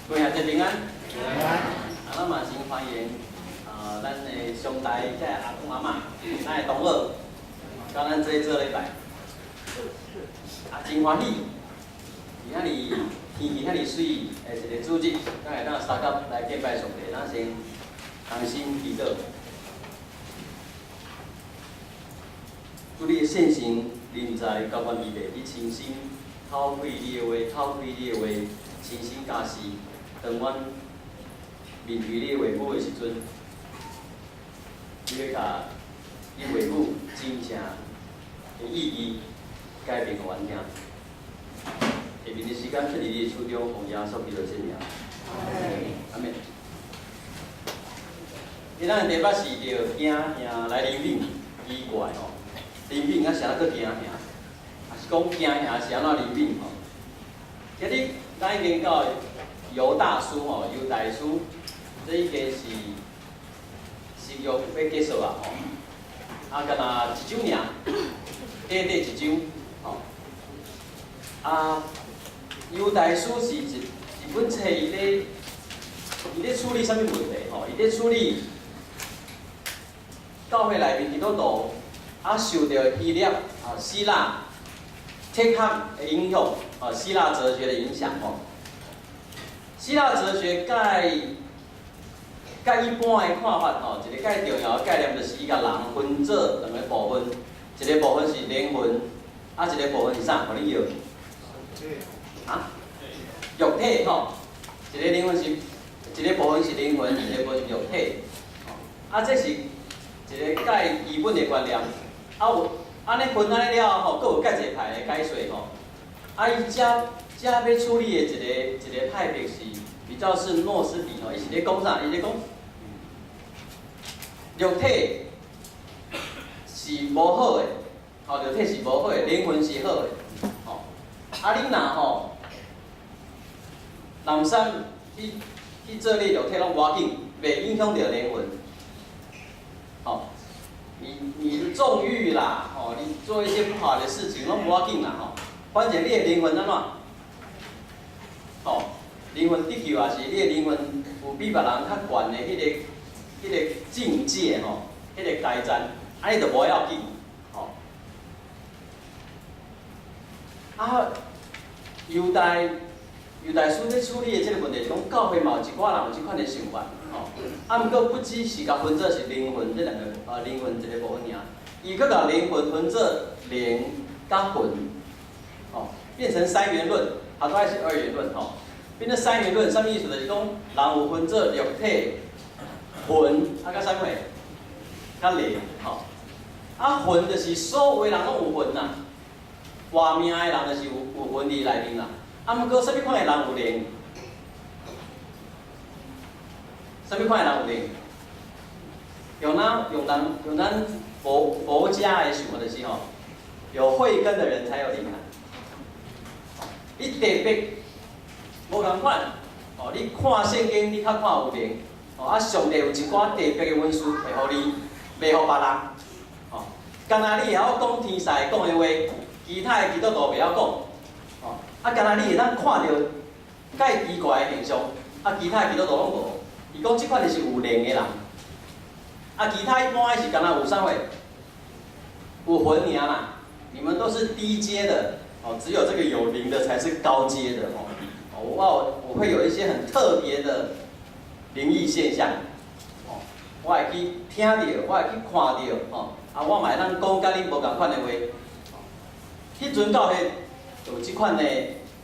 各位兄弟平安。啊，咱嘛先歡迎啊，咱的上台這阿公阿嬤，咱的同學，佮咱做做禮拜。啊，真歡喜，今仔日天氣遐爾媠的一個主日，咱會當相佮來敬拜上帝，咱先同心祈禱。主你的聖神臨在高懸預備，你親身口開你的話，口開你的話，親身教示。當阮面對你的話語的時陣，你欲共你話語真正的意義解明予阮聽。下面的時間，出佇你的手中，奉耶穌基督聖名。阿們。今仔日題目是著驚嚇來憐憫，奇怪吼，憐憫啊，是按怎閣驚嚇？抑是講驚嚇是按怎憐憫吼？今日咱已經到猶大書吼，猶大書，這已經是新約欲結束啊吼。啊，敢若一章爾，短短一章，吼。啊，猶大書是一本冊，伊咧處理啥物問題吼？伊咧處理教會內面基督徒啊受著希臘啊希臘哲學的影響，啊希臘哲學的影響吼。希臘哲學佮一般的看法吼，一個較重要的概念就是伊共人分做兩個部分，一個部分是靈魂，啊一個部分是啥？予你搖。啊？肉體吼，一個靈魂是，一個部分是靈魂，一個部分是肉體。啊，這是一個較基本的觀念。啊有，按呢分按呢了後吼，閣有較濟派的解說吼。啊，伊遮遮欲處理的一個派別是比較是諾斯底吼，伊是咧講啥？伊咧講肉體是無好的，吼，肉體是無好的，靈魂是好的，吼。啊，你若吼，濫觴去做你肉體攏無要緊，袂影響著靈魂。吼，你縱慾啦，吼，你做一些不好的事情攏無要緊啦，吼。反正你的靈魂按怎？吼，靈魂得救也是你的靈魂有比別人較懸的彼個境界吼，彼個階層，按呢就無要緊，吼。啊，猶大書咧處理的這個問題是講，教會嘛有一寡人有這款的想法，吼。啊，毋過不只是共分做是靈魂這兩個，啊，靈魂一個部分爾，伊閣共靈魂分做靈佮魂，吼，變成三元論，啊，都還是二元論，吼。變成三元論，啥物意思？就是講人有分做肉體、魂，啊，佮啥物？佮靈，吼。啊，魂就是所有人攏有魂啦，活命的人就是有魂佇內面啦。啊，毋過啥物款的人有靈？啥物款的人有靈？用咱佛家的想法就是吼，有慧根的人才有靈啊。你特別無仝款，哦，你看聖經，你較看有靈，哦，啊，上帝有一寡特別的恩賜，會予你，袂予別人，哦，敢若你會曉講天使講的話，其他的基督徒袂曉講，哦，啊，敢若你會當看著較奇怪的現象，啊，其他的基督徒攏無。伊講這款就是有靈的人，啊，其他一般的是敢若有啥貨？有魂爾啦，你們都是低階的，哦，只有這個有靈的才是高階的哦。我會有一些很特別的靈異現象，哦，我會去聽著，我會去看著，哦，啊，我嘛會當講佮恁無仝款的話。彼陣教會有這款的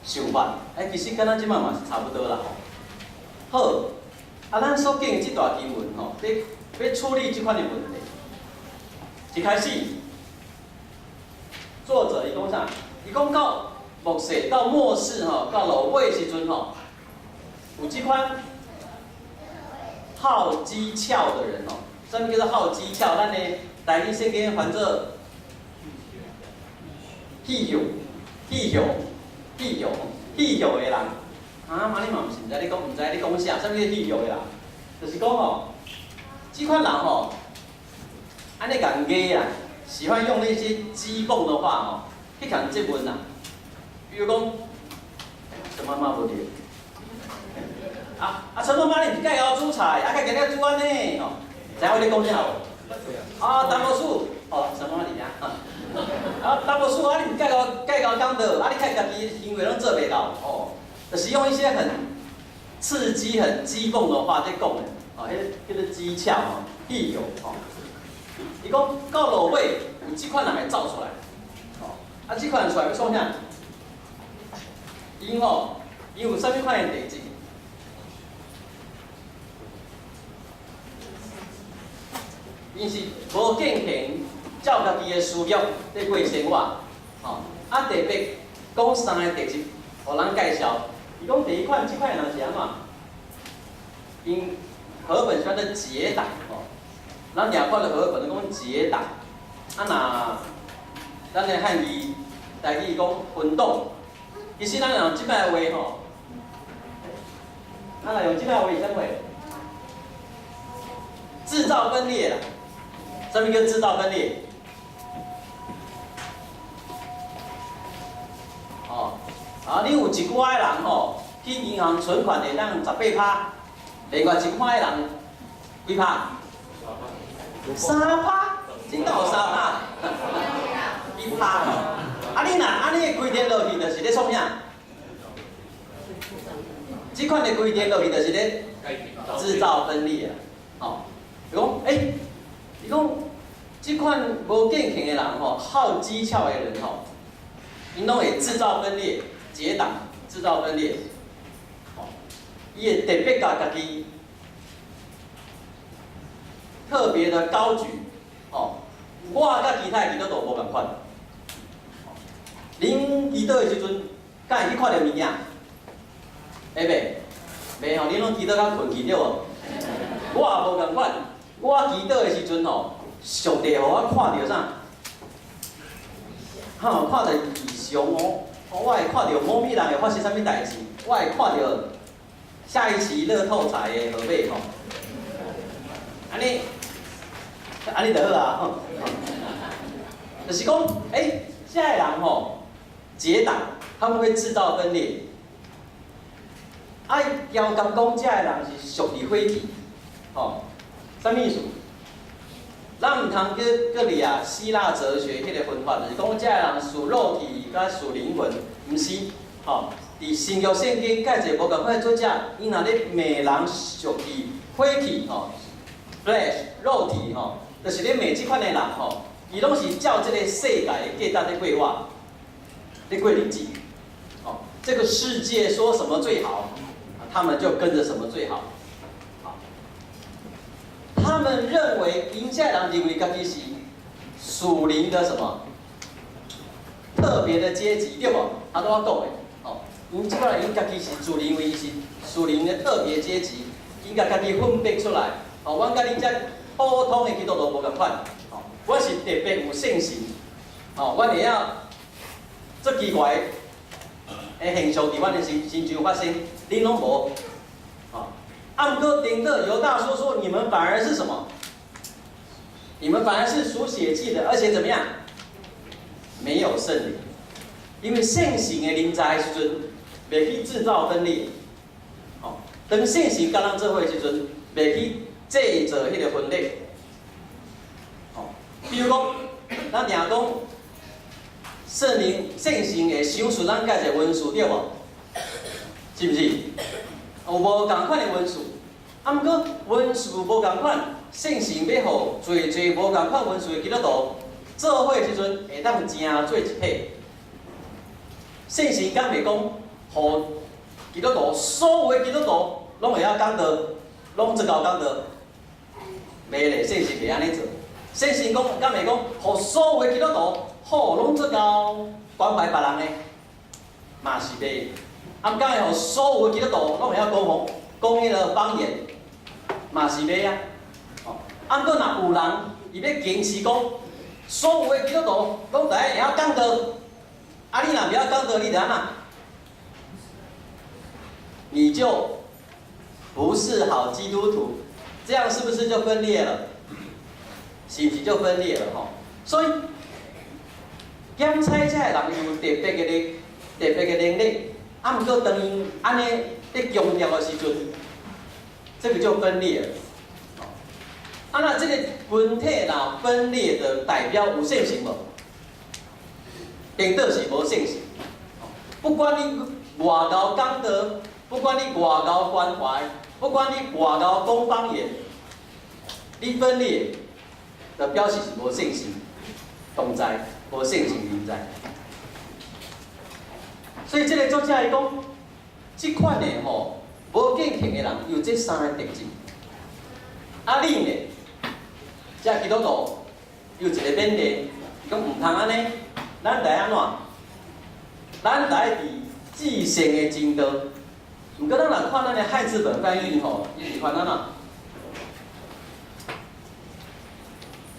想法，欸，其實佮咱這擺嘛是差不多啦，吼。好，啊，咱所見的這段經文吼，欲處理這款的問題。一開始，作者伊講啥？伊講到末世到末世吼，到落尾時陣吼，有這款好譏誚的人吼。啥物叫做好譏誚？咱的台語聖經翻做戲謔、戲謔、戲謔、戲謔的人。啊，媽你嘛毋是毋知咧講，毋知咧講啥？啥物叫戲謔的人？就是講吼，這款人吼，按呢共揶啦，喜歡用那些譏諷的話吼，去共質問啦。比如講，什麼媽無對？啊啊！陳媽媽，你毋是介曉煮菜，啊，家己咧煮按呢？吼，知影我咧講啥無？啊，陳牧師，哦，陳媽媽佇遐。啊，陳牧師，啊，你毋介曉介曉講道，啊，你看家己行為攏做袂到，哦，就是用一些很刺激、很譏諷的話在講的，哦，彼個叫做譏誚吼，戲謔吼。伊講到落尾有這款人會走出來，哦，啊，這款人出來欲創啥？𪜶吼，𪜶有啥物款的特質？𪜶是無敬虔，照家己的私欲咧過生活，吼，啊，特別講三个特質，予咱介紹。伊講第一款，這款人是按怎？𪜶和本叫做結黨，吼，咱掠看著和本講結黨，啊若咱的漢語台語講分黨，其實咱用這擺話吼，咱若用這擺話是啥物話？製造分裂啦。啥物叫製造分裂？哦，啊，你有一寡人吼，去銀行存款會當18趴，另外一寡人幾趴？3趴，真敢有3趴？1趴。啊，你若按呢規定落去，就是咧創啥？這款的規定落去，就是咧製造分裂啊！哦，伊講，欸，伊講，這款無敬虔的人吼，好譏誚的人吼，𪜶攏會製造分裂、結黨、製造分裂。吼，伊會特別共家己特別的高舉，吼，我佮其他的基督徒無仝款。恁祈禱的時陣，敢會去看著物件？會袂？袂吼，恁攏祈禱到睏去對無？我也無仝款。我祈禱的時陣吼，上帝予我看著啥？吼，看著異象哦，我會看著某物人會發生啥物代誌，我會看著下一期樂透彩的號碼吼。按呢，按呢就好啊。就是講，欸，這个人吼，結黨，他們會製造分裂。啊，枵共講，這个人是屬佇火氣，吼，啥物意思？咱毋通閣閣掠希臘哲學彼個分法，就是講這个人屬肉體佮屬靈魂，毋是，吼。佇新約聖經蓋濟無仝款作者，伊若咧罵人屬佇火氣，吼，flesh 肉體，吼，就是咧罵這款的人，吼，伊攏是照這個世界的價值咧過活，咧過日子，哦，這個世界說什麼最好，他們就跟着什麼最好。他們認為，𪜶這人認為家己是屬靈的什麼特別的階級，對無？他拄仔講的，哦，𪜶這款人𪜶家己是自認為是屬靈的特別階級，𪜶共家己分別出來，哦，阮佮恁這普通的基督徒無仝款，哦，我是特別有聖神，哦，阮會曉足奇怪的現象佇阮的身身上發生，恁攏無。啊，毋過頂到猶大書說，你們反而是什麼？你們反而是屬血氣的，而且怎麼樣？沒有聖靈，因為聖神的臨在的時陣，袂去製造分裂。哦，當聖神佮咱做伙的時陣，袂去製造彼個分裂。哦，比如講，咱定講聖靈、聖神會賞賜咱蓋濟恩賜，對無？是毋是？有無仝款的恩賜？啊，毋過恩賜無仝款，聖神欲予濟濟無仝款恩賜的基督徒做伙的時陣，會當成做一體。聖神敢袂講，予基督徒所有的基督徒攏會曉講道，攏足𠢕講道。袂咧，聖神袂按呢做。聖神講敢袂講，予所有的基督徒好攏足𠢕關懷別人的，嘛是袂。啊，敢會予所有的基督徒攏會曉講方講彼个方言，嘛是袂啊。哦，啊，毋過若有人伊欲堅持講，所有的基督徒攏著愛會曉講道，啊，你若袂曉講道，你就按怎？你就不是好基督徒，這樣是不是就分裂了？是毋是就分裂了？吼，所以檢採這个人有特別的能，特別的能力。啊，毋過當𪜶按呢咧強調的時陣，這個就分裂了。啊，那這個群體若分裂的代表有聖神無？顛倒是無聖神。不管你偌𠢕講道，不管你偌𠢕關懷，不管你偌𠢕講方言，你分裂，就表示是無聖神同在，無聖神臨在。所以這個作者伊講，這款的吼無敬虔的人有這三個特質。啊，你呢？這基督徒有一個勉勵，伊講毋通按呢，咱來按怎？咱來佇至聖的真道。毋過咱若看咱的漢字本翻譯吼，伊是翻按怎？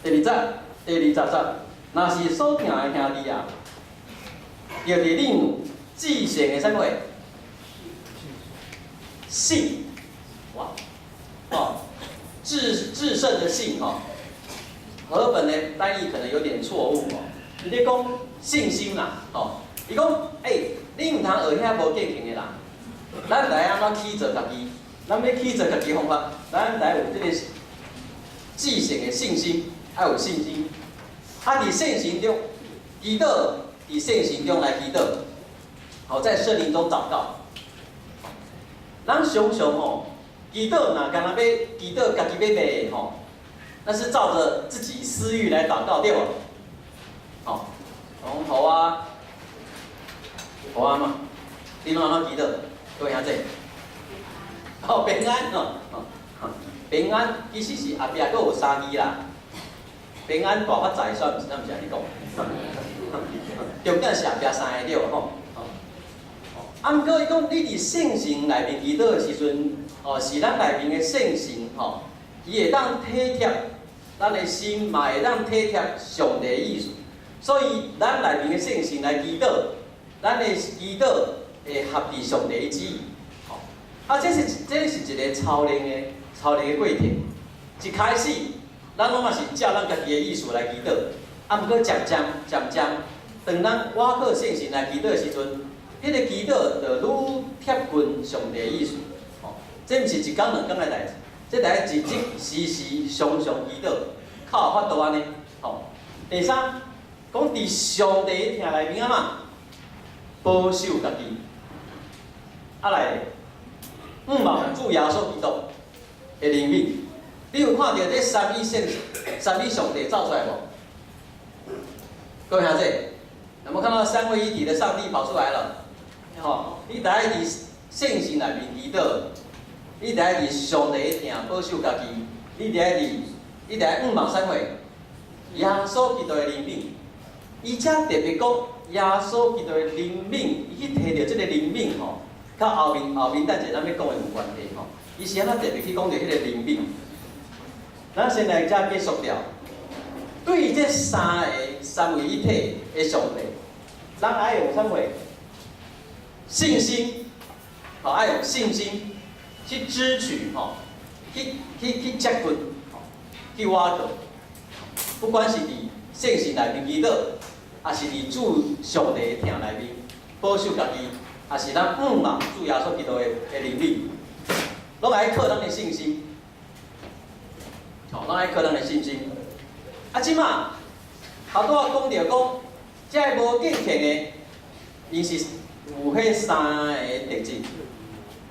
第二節，第20節，若是所疼的兄弟啊，著佇恁有至聖的啥物？信，哇，哦，至聖的信吼，和本的翻譯可能有點錯誤哦。伊咧講信心啦，吼，伊講，欸，你毋通學遐無敬虔的人，咱來按怎去做家己？咱欲去做家己方法，咱來有這個至聖的信心，愛有信心。啊，佇聖神中祈禱，佇聖神中來祈禱，好，在聖靈中禱告。咱常常吼祈禱，若敢若欲祈禱家己欲欲的吼，那是照着自己私欲來禱告，對無？吼，講好啊，好啊嘛，你攏按怎祈禱？各位兄弟，哦，平安哦，平安其實是後壁閣有三字啦。平安大發財，算毋是？咱毋是按呢講。重點是後壁三個對無吼？啊，毋過伊講，你佇聖神內面祈禱的時陣，哦，是咱內面的聖神吼，伊會當體貼咱的心，嘛會當體貼上帝的意思。所以，咱內面的聖神來祈禱，咱的祈禱會合佇上帝的旨意。吼，啊，這是一個操練的過程。一開始，咱攏嘛是照咱家己的意思來祈禱，啊，毋過漸漸漸漸，當咱倚靠聖神來祈禱的時陣，彼個祈禱就愈貼近上帝的意思。吼，這毋是一工兩工的代誌，這得日日時時常常祈禱，較有法度按呢。吼，第三，講佇上帝的疼內面按怎保守家己，啊來，仰望主耶穌基督的憐憫。你有看著這三一上帝走出來無？各位兄弟，有無看到三位一體的上帝跑出來了？吼，你得愛佇聖神內面祈禱，你得愛佇上帝的疼保守家己，你得愛仰望啥物？耶穌基督的憐憫。伊遮特別講耶穌基督的憐憫，伊去提著這個憐憫吼，佮後面等者咱欲講的有關係吼。伊是按怎特別去講著彼個憐憫？咱先來遮結束掉。對這三個三位一體的上帝，咱愛用啥物？信心，吼，愛用信心去支取，吼，去接近，吼，去倚靠。不管是佇聖神內面祈禱，抑是佇主上帝的疼內面保守家己，抑是咱仰望主耶穌基督的憐憫，攏愛靠咱的信心。吼，攏愛靠咱的信心。啊，這馬頭拄仔講著講，這個無敬虔的，𪜶是有彼三個特質。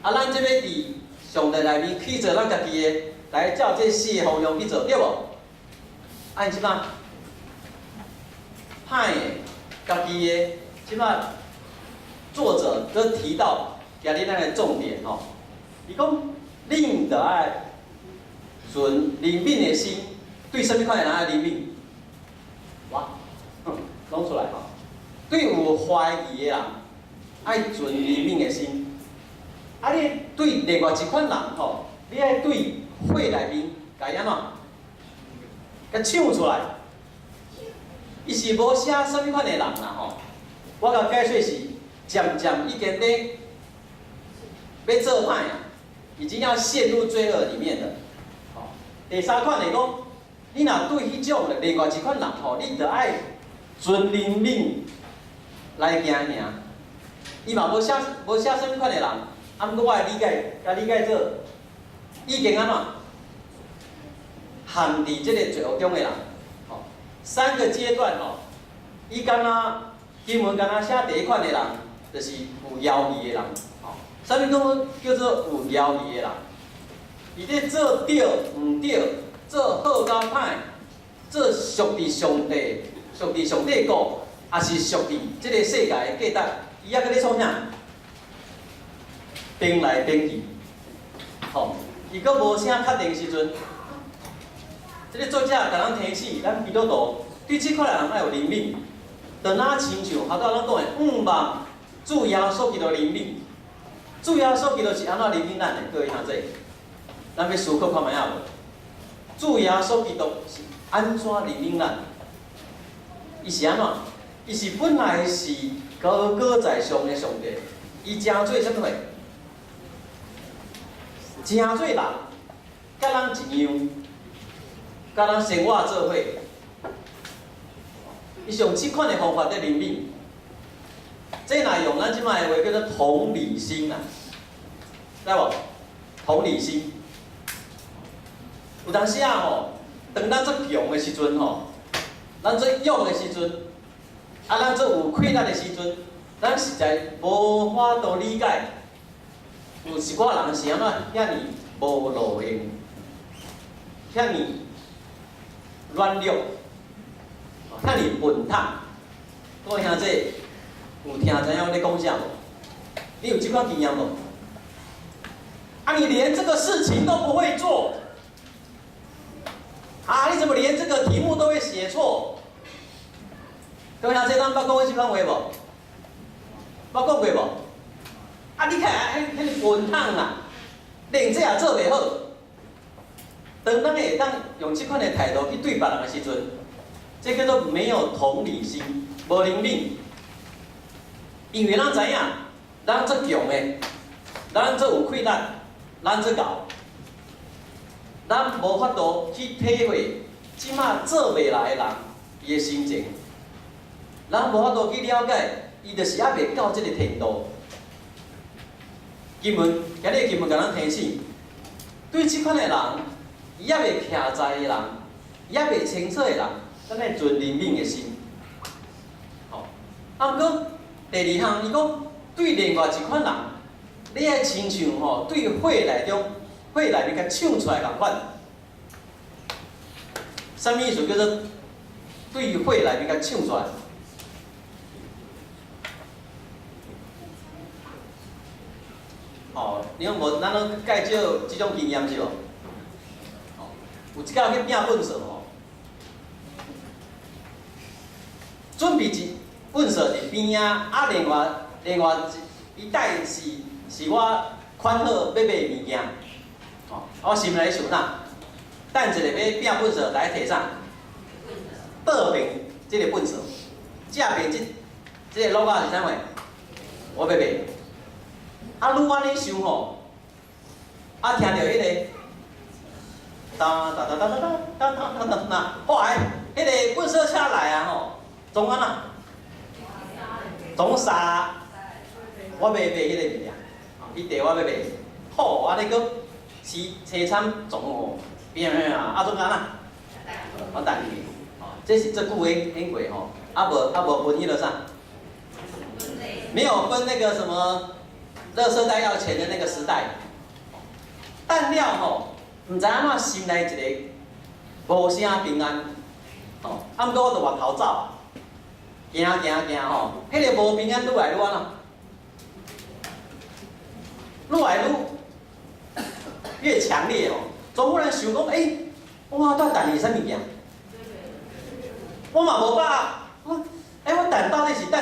啊，咱這欲佇上帝內面去做咱家己的，來照這四個方向去做，對無？啊，𪜶這馬歹的，家己的，這馬作者閣提到今日咱的重點吼，伊講恁著愛存憐憫的心，對啥物款的人愛憐憫？哇，講出來吼，對有懷疑的人愛存憐憫的心。啊，你對另外一款人吼，你愛對火內面共伊按怎？共搶出來。伊是無寫啥物款的人啦吼。我共解說是漸漸已經咧欲做歹啊，已經要陷入罪惡裡面了。吼，第三款來講，你若對彼種另外一款人吼，你著愛存憐憫來行行。伊嘛無寫無寫啥物款的人，啊，毋過我的理解，共理解做已經按怎陷佇這个罪惡中的人，吼，三個階段吼，伊敢若經文敢若寫第一款的人，就是有猶豫的人，吼，啥物講叫做有猶豫的人？伊咧做對毋對，做好佮歹，做屬佇上帝、屬佇上帝國，抑是屬佇這个世界的價值，伊猶閣咧創啥？變來變去，吼，伊閣無啥確定時陣。這个作者共咱提醒，咱基督徒對這款人愛有憐憫，就若親像頭拄仔咱講的，向望主耶穌基督憐憫，主耶穌基督是按怎憐憫咱的？各位兄弟，咱欲思考看覓仔無？主耶穌基督是按怎憐憫咱？伊是按怎？伊是本來是高高在上的上帝，伊成做啥物貨？成做人，佮咱一樣，佮咱生活做伙。伊是用這款的方法佇憐憫。這若用咱這擺的話叫做同理心啊，知無？同理心。有當時啊吼，當咱足強的時陣吼，咱足勇的時陣，啊，咱足有氣力的時陣，咱實在無法度理解，有一寡人是按怎遐爾無路用，遐爾軟弱，遐爾笨笨。各位兄弟，有聽知影我咧講啥無？你有這款經驗無？啊，你連這個事情都不會做，啊，你怎麼連這個題目都會寫錯？各位兄弟，咱捌講過這款話無？捌講過無？啊，你看彼彼個笨桶啦，連這也做袂好。當咱會當用這款的態度去對別人的時陣，這叫做沒有同理心，無憐憫。因為咱知影，咱足強的，咱足有氣力，咱足𠢕，咱無法度去體會這馬做袂來的人伊的心情，咱無法度去了解，伊就是猶未到這个程度。經文，今日經文共咱提醒，對這款的人，伊猶未徛在的人，猶未清楚的人，咱愛存憐憫的心。吼，啊，毋過第二項，伊講對另外一款人，你愛親像吼對火內中，火內面共搶出來仝款。啥物意思叫做對火內面共搶出來？吼，你講無，咱攏介少這種經驗是無？吼，有一工去摒糞埽吼，準備一糞埽佇邊仔，啊，另外另外一袋是是我款好欲賣物件，吼，我心內想啥？等一下欲摒糞埽來提啥？倒爿這个糞埽，正爿這這个橐仔是啥物？我欲賣。啊，愈按呢想吼，啊，聽著彼个，噠噠噠噠噠噠噠噠噠噠，哇！彼个糞埽車來啊吼，總按怎？總殺我欲賣彼个物件，伊綴我欲賣，好，按呢閣凄凄慘總吼，變變啊，啊總按怎？我等伊，吼，這是足久的演過吼，啊無啊無分彼个啥？沒有分那個什麼。垃圾袋要錢的那個時代，等了吼，毋知按怎心內一个無啥平安，吼，啊，毋過我就越頭走，行行行吼，彼个無平安愈來愈按怎？愈來愈越強烈哦。總忽然想講，欸，我拄等伊啥物件？我嘛無把握，欸，我等到底是等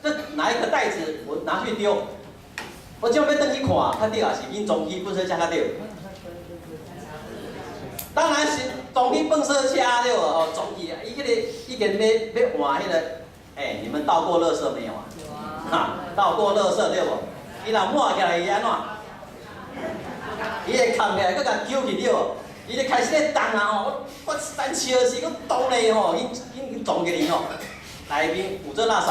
這這哪一個袋子？我拿去丟。我這欲轉去看，較對，抑是𪜶裝去糞埽車較對？當然是裝去糞埽車對無？吼，裝去啊！伊彼個已經欲換彼个，欸，你們倒過垃圾沒有啊？哈，倒過垃圾對無？伊若滿起來，伊按怎？伊會崁起來，閣共揪去對無？伊就開始咧動啊吼！我三七二四，閣動咧吼，𪜶𪜶撞起去吼。內面有做垃圾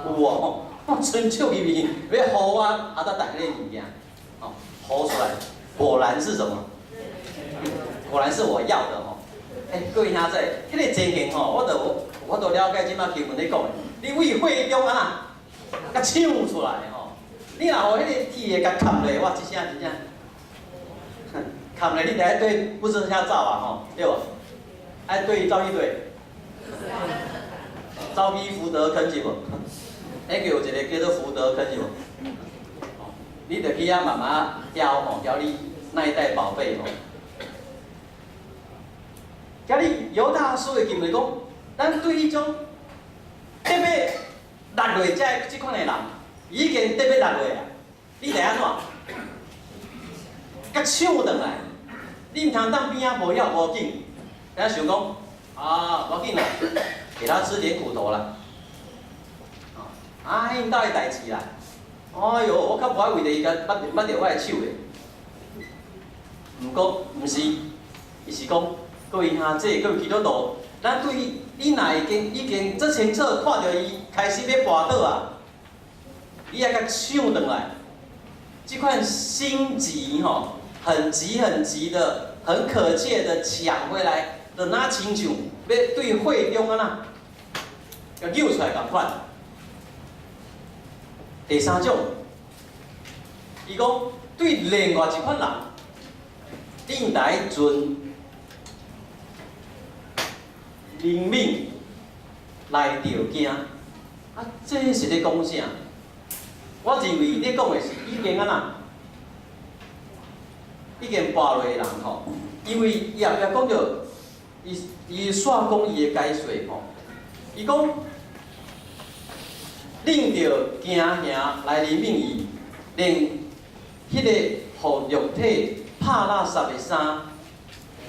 無？有哦吼。我伸手入去欲予我阿達帶彼个物件，哦，予出來，果然是什麼？果然是我要的吼。欸，各位兄弟，彼个情形吼，我都了解這擺經文咧講的，你為火中按怎，共搶出來吼。你若予彼個鐵的共崁落，哇，這聲真正，崁落你著愛對不知遐走啊吼，對無？愛對走去佗？走去福德坑是無？彼個有一個叫做福德坑是無？你著去遐慢慢挑吼，挑你那一袋寶貝吼。今日猶大書的經文講，咱對彼種特別落落這款的人，已經特別落落啊！你著按怎？共搶轉來，你毋通當邊仔無要無緊，咱想講啊，無要緊啦，給他吃點苦頭啦。啊，𪜶兜的代誌啦。哎喲，我較無愛為著伊共挽挽著我的手的。毋過，毋是，伊是講，各位兄弟，各位基督徒，咱對你若已經已經這清楚看著伊開始欲跋倒啊，你愛共搶轉來。這款心急吼，很急很急的，很渴切的搶回來，就若親像欲對火中按怎，共救出來仝款。第三種，伊講對另外一款人，你應該存憐憫來著驚。啊，這是咧講啥？我認為咧講的是已經按怎，已經跋落的人吼，因為伊後壁講著，伊伊煞講伊的解說吼，伊講。恁著驚嚇來憐憫伊，連彼個予肉體拍垃圾的衫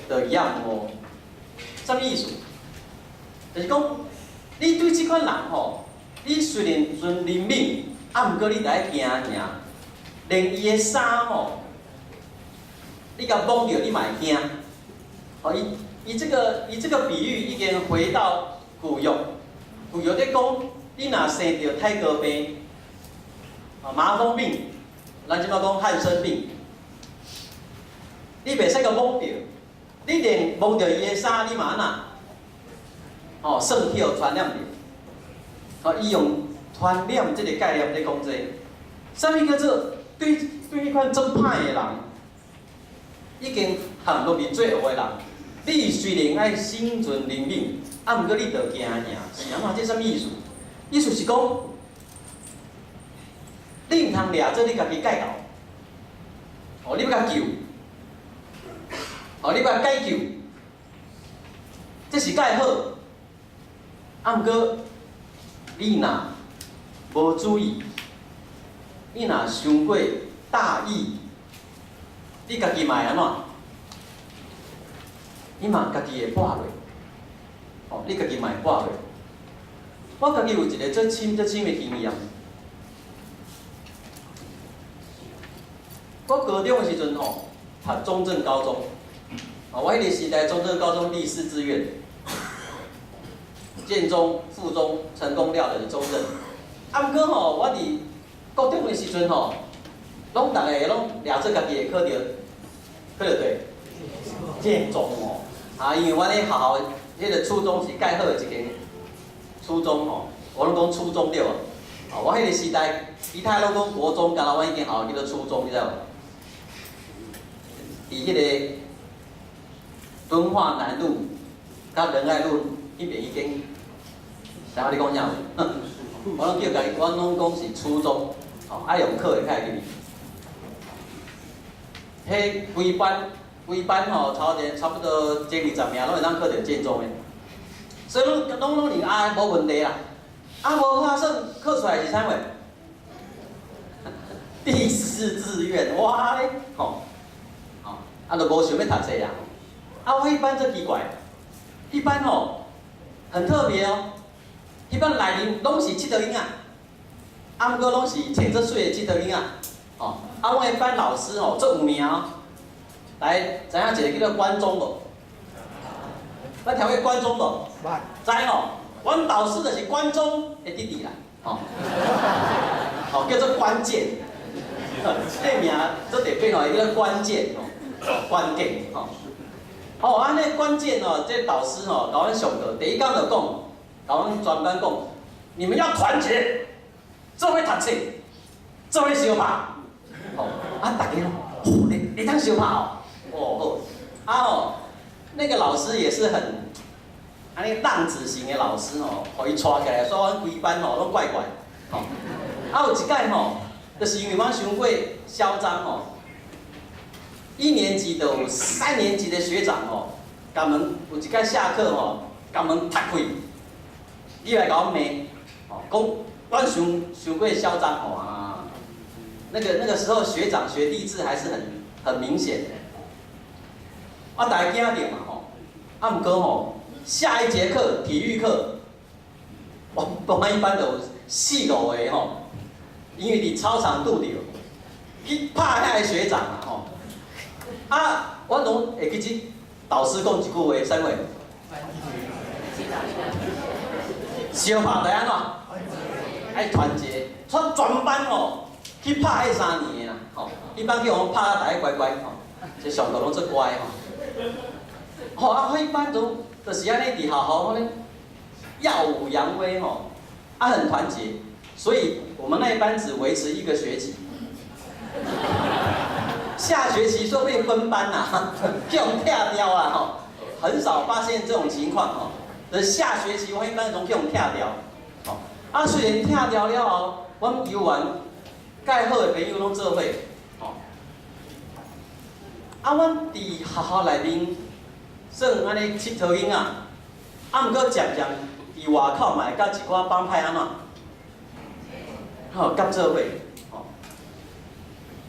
都厭惡，啥物意思？就是講，你對這款人吼，你雖然存憐憫，啊，毋過你著愛驚嚇，連伊的衫吼，你共摸著，你嘛會驚。哦，伊這個比喻已經回到舊約，舊約咧講，你若生著泰哥病，啊麻風病，咱這擺講漢生病，你袂使共摸著，你連摸著伊的衫，你嘛按怎？哦，算去予傳染著。哦，伊用傳染這個概念咧講這個，啥物叫做對對彼款足歹的人，已經陷落佇罪惡的人，你雖然愛心存憐憫，啊，毋過你著驚嚇，是按怎？這啥物意思？意思是講，你毋通掠做你家己蓋頭，哦，你欲共救，哦，你欲共解救，這是蓋好。啊，毋過你若無注意，你若傷過大意，你家己嘛會按怎？你嘛家己會跋落，哦，你家己嘛會跋落。我家己有一個足深足深的經驗。我高中的時陣吼，讀中正高中，啊，我彼个時代中正高中第四志願，建中、附中成功了就是中正。啊，毋過吼，我佇高中的時陣吼，攏逐个攏掠做家己會考著，考著佗？建中哦，啊，因為阮咧學校彼个初中是蓋好的一間初中吼，我攏講初中對無？哦，我彼个時代，其他攏講國中，敢若阮彼間學校叫做初中，你知無？佇彼個敦化南路佮仁愛路彼邊彼間，知影我咧講啥無？我攏叫家己，我攏講是初中，哦，愛用考的較會入去。彼規班規班吼，差不多前20名攏會當考著建中的，所以攏攏攏認啊無問題啦。啊無拍算考出來是啥貨？第四志願，哇咧，吼！啊，就無想欲讀冊啊！啊，我彼班足奇怪，彼班吼很特別哦。彼班內面攏是𨑨迌囡仔，啊，毋過攏是穿足媠的𨑨迌囡仔，吼。啊，阮的班老師吼足有名哦。來，知影一個叫做關中無？捌聽過關中無？知吼？阮導師就是關中的弟弟啦。吼，吼叫做關鍵，這名做特別吼，叫做關鍵吼，關鍵吼。哦，按呢關鍵哦，這導師吼，共阮上課，第一工就講，共阮全班講，你們要團結，做伙讀冊，做伙相拍。吼，啊，逐家攏，哦，會會當相拍哦，哦好，啊吼，那個老師也是很，按呢浪子型的老師吼，予伊帶起來，煞阮規班吼攏怪怪，吼，啊有一擺吼，就是因為阮傷過囂張吼。一年級的有三年級的學長吼，共門有一擺下課吼，共門踢開，伊來共阮罵，吼，講阮傷傷過囂張吼啊，那個時候學長學弟制還是很明顯的，啊，逐家驚著嘛吼，啊，毋過吼，下一節課體育課，我們一班有四五個吼，因為佇操場拄著，去拍遐個學長啊吼。啊，我攏會記得導師講一句話，啥話？相拍著按怎？愛團結，煞全班吼去拍彼三年的啦，吼，彼班去予阮拍甲逐家乖乖吼，這上課攏足乖吼。吼啊，彼班都就是按呢佇學校按呢耀武揚威吼，啊很團結，所以我們那一班只維持一個學期。下學期說被分班啦，予人拆掉啊吼，很少發現這種情況吼。下學期我彼班攏予人拆掉，吼啊雖然拆掉了後，阮猶原蓋好的朋友攏做伙，吼。啊，阮佇學校內面算按呢𨑨迌囡仔，啊，毋過漸漸佇外口嘛會佮一寡幫派按怎，吼結做伙。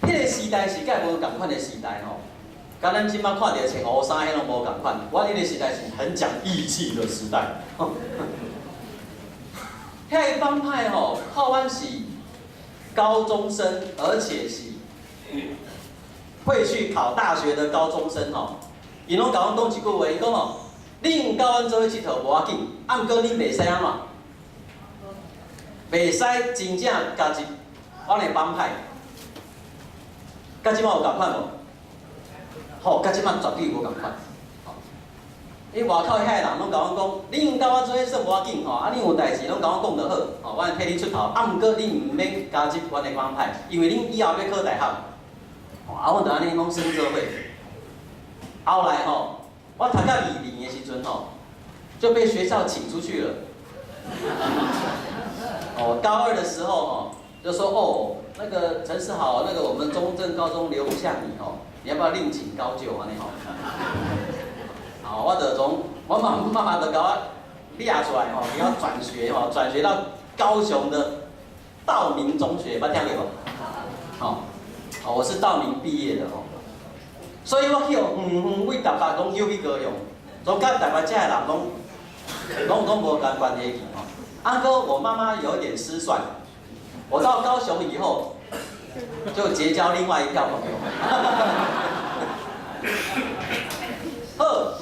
彼個時代是蓋無仝款的時代吼，佮咱這擺看著穿烏衫彼攏無仝款。我彼個時代是很講義氣的時代。遐個幫派吼，看阮是高中生，而且是會去考大學的高中生吼，𪜶攏共阮講一句話，伊講吼，恁佮阮做伙𨑨迌無要緊，啊，毋過恁袂使按怎？袂使真正加入阮的幫派。佮這擺有仝款無？吼，佮這擺絕對無仝款。吼，因外口遐個人攏共阮講，恁佮我做伙算無要緊吼，啊，恁有代誌攏共我講就好，吼，我會替恁出頭。啊，毋過恁毋免加入阮的幫派，因為恁以後欲考大學。吼，啊，阮就按呢攏算做伙。後來吼，我讀到二年的時陣吼，就被學校請出去了。哦，高二的時候吼，就說哦，那個陳世豪，那個我們中正高中留不下你吼，你要不要另請高就按呢吼？好，我就從我媽媽媽就共我掠出來吼，予我轉學吼，轉學到高雄的道明中學，捌聽過無？吼，哦，我是道明畢業的吼，所以我去予遠遠為台北攏叫去高雄，總佮台北遮的人攏無共關係去吼。啊閣我媽媽有一點失算，我到高雄以後就結交另外一票朋友。好，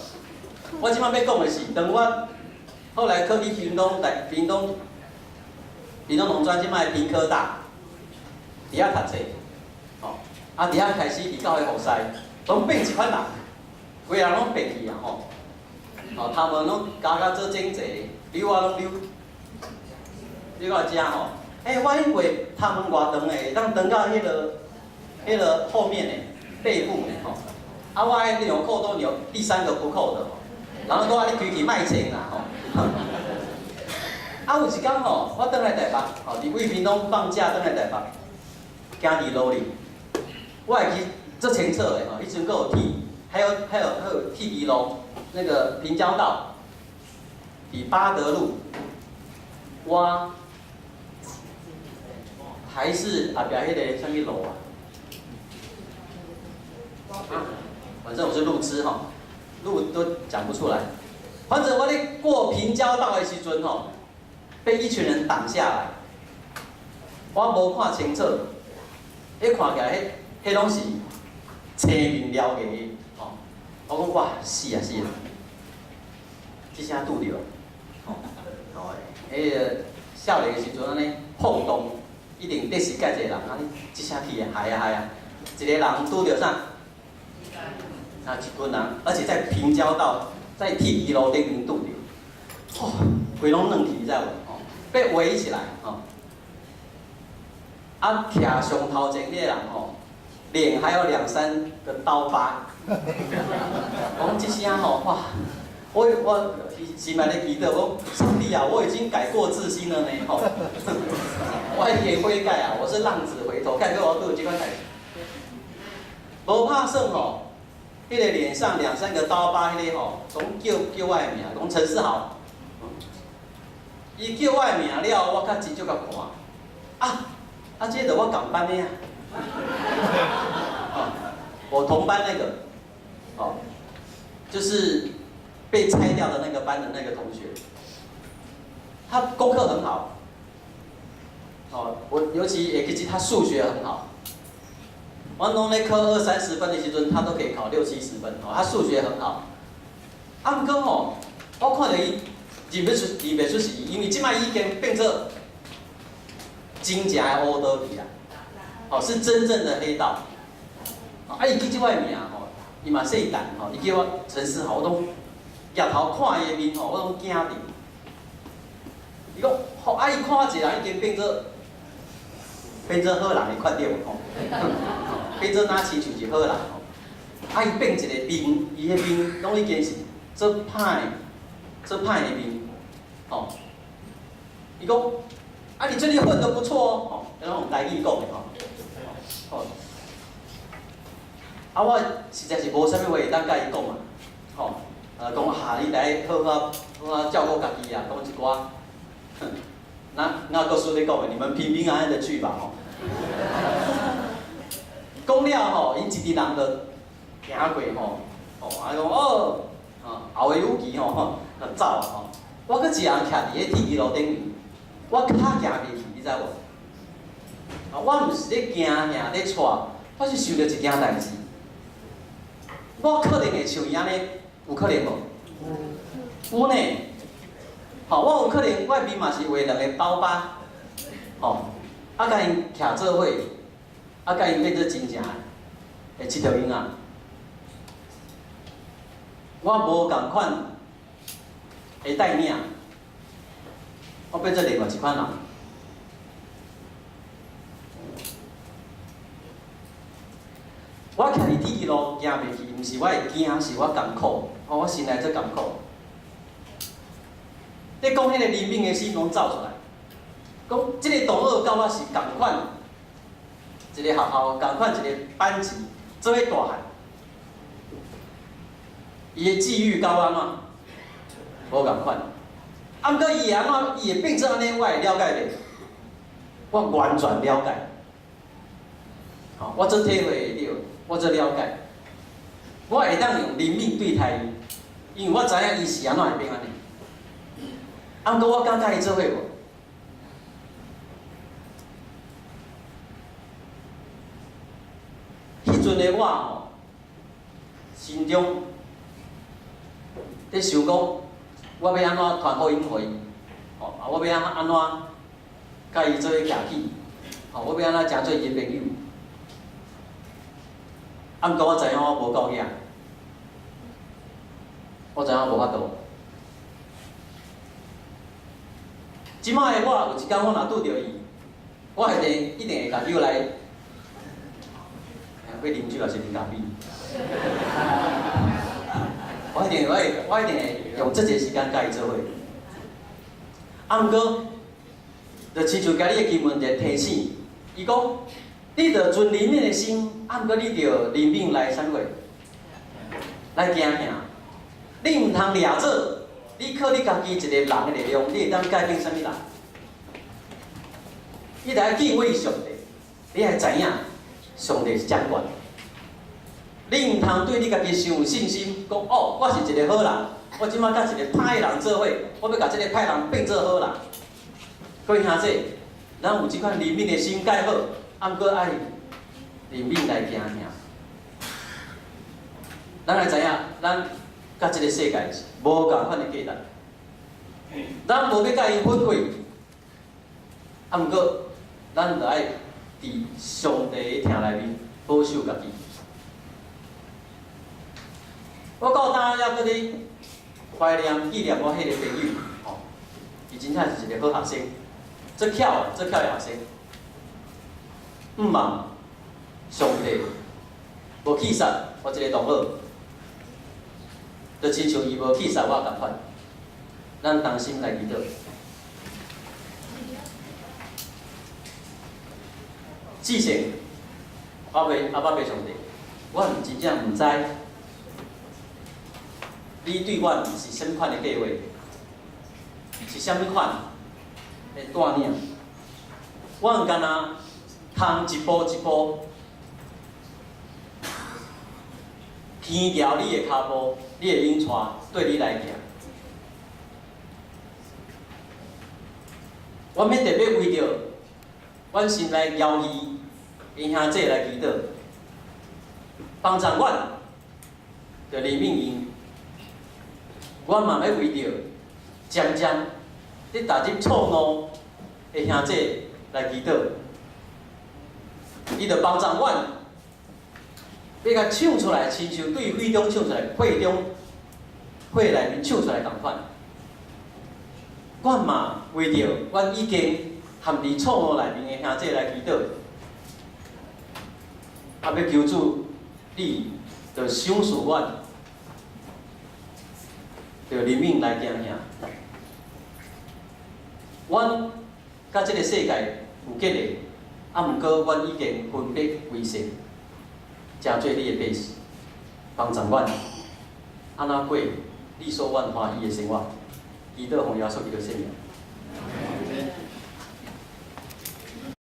我這擺欲講的是，當我後來考去屏東大屏東屏東農專，這擺屏科大，佇遐讀冊，吼，啊佇遐開始佇教會服侍，攏變一款人，規人攏變去啊吼，吼頭毛攏鉸甲做整齊，瀏仔攏瀏，你看遮吼，欸，我彼回頭毛偌長的，會當長到彼個後面的背部呢吼，啊，我愛紐扣都紐第三個不扣的吼，然後都按呢規氣莫穿啦吼。啊，有一工吼，我轉來台北，吼，佇位屏東放假轉來台北，行佇路裡，我會記足清楚的吼，彼陣閣有鐵，還有鐵皮路，那個平交道，佇八德路，我還是後壁彼個啥物路啊？啊，反正我是路痴吼，路都講不出來。反正我咧過平交道的時陣吼，被一群人擋下來，我無看清楚，彼看起來，彼攏是青面獠牙的，吼！我講哇，死啊死啊！這聲拄著，吼，吼，彼個少年的時陣按呢晃動，一定得時蓋一個人，按呢這聲去的，害啊害啊！一個人拄著啥？啊，一群人，而且在平交道，在鐵支路頂面拄著，哦，規攏軟去，你知無？哦，被圍起來，吼。啊，徛上頭前彼個人吼，臉還有兩三個刀疤。講這聲吼，哇！我心內咧祈禱，講上帝啊，我已經改過自新了呢，吼！我已經悔改啊，我是浪子回頭，改過我拄著這款代誌。無拍算吼，彼個臉上兩三個刀疤，彼個吼，總叫我的名，講陳世豪。伊叫我的名了，我較真少共看。啊，啊，這個就我仝班的啊。哦，我同班那個，哦，就是被拆掉的那個班的那個同學，他功課很好。哦，我尤其也記他數學很好。我攏咧考二三十分的時陣，他都可以考六七十分。哦，他數學很好。啊，毋過吼，我看著伊認袂出是伊，因為這擺已經變做真正的烏道去啊。哦，是真正的黑道。啊，伊記這我的名吼，伊嘛姓陳吼，伊叫我陳世豪，我攏舉頭看伊的面吼，我攏驚著。伊講，吼，啊，伊看我一個人已經變做好人的決定吼，變做若親像是好人吼。啊，伊變一個面，伊彼面攏已經是做歹、做歹的面，吼。伊講，啊，你最近混得不錯哦，吼，攏用台語講的吼，吼。啊，我實在是無啥物話會當共伊講啊，吼，講哈，你來好好好好照顧家己啊，講一寡，哼，那告訴你講的，你們平平安安的去吧，吼。講了吼，𪜶一群人就行過吼，吼，啊講哦，後會有期吼，就走啊吼。我閣一個人徛佇彼鐵支路頂面，我跤行袂去，你知無？啊，我毋是咧驚嚇咧掣，我是想著一件代誌。我可能會像伊按呢，有可能無？有呢。吼，我有可能，我面嘛是畫兩個刀疤，吼，啊，共𪜶徛做伙，啊，共𪜶變做真正的𨑨迌囡仔。我無仝款的帶領，我變做另外一款人。我徛佇鐵支路行袂去，毋是我會驚，是我艱苦，吼，我心內足艱苦。咧講彼個憐憫的心攏走出來，講這個同學佮我是仝款一個學校，仝款一個班級，做伙大漢。伊的際遇佮我按怎？無仝款。啊，毋過伊會按怎？伊會變做按呢，我會了解袂？我完全了解。吼，我足體會會著，我足了解。我會當用憐憫對待伊，因為我知影伊是按怎會變按呢。啊，毋過我敢佮伊做伙無？彼陣的我吼，心中佇想講，我欲按怎傳福音予伊？吼，啊，我欲按怎佮伊做伙徛起？吼，我欲按怎成做伊的朋友？啊，毋過我知影我無夠額，我知影我無法度。這擺的我有一工我若拄著伊，我一定會共叫來，欲啉酒抑是啉咖啡？我一定會用這個時間佮伊做伙。啊，毋過，就親像今日的經文一個提醒，伊講，你著存憐憫的心，啊，毋過你著憐憫來啥物貨？來行行。你毋通掠做，你靠你家己一個人的力量，你會當改變啥物人？你著愛敬畏上帝，你愛知影上帝是掌管。你毋通對你家己傷有信心，講哦，我是一個好人，我這擺佮一個歹人做伙，我欲共這個歹人變做好人。各位兄弟，咱有這款憐憫的心蓋好，啊，毋過愛憐憫來行行。咱愛知影，咱佮這個世界是無仝款的價值。咱無欲共伊粉碎，啊，毋過，咱著愛佇上帝的疼內面保守家己。我到今猶閣咧懷念紀念我彼个朋友，吼，伊真正是一个好學生，足巧足巧的學生。毋望上帝無棄殺我這个同學，就親像伊無棄殺我仝款。咱同心來祈禱。至聖，阿爸阿爸父上帝，我真正毋知你對阮是啥物款的計劃，是啥物款的帶領。阮敢若通一步一步跟牢你的跤步，你的引帶對你來行。阮欲特別為著阮心內猶豫的兄弟來祈禱，幫助阮著憐憫𪜶。阮嘛欲為著漸漸咧踏入錯誤的兄弟來祈禱，伊著幫助阮，欲共唱出來，親像對火中唱出來，火中火內面唱出來仝款。阮嘛為著阮已經陷佇錯誤內面的兄弟來祈禱，啊，欲求主你著賞賜阮，著憐憫來行行。阮佮這个世界有結連，啊，毋過阮已經分別為聖，成做你的百姓，幫助阮，按怎過你所願歡喜的生活？祈禱奉耶穌基督聖名。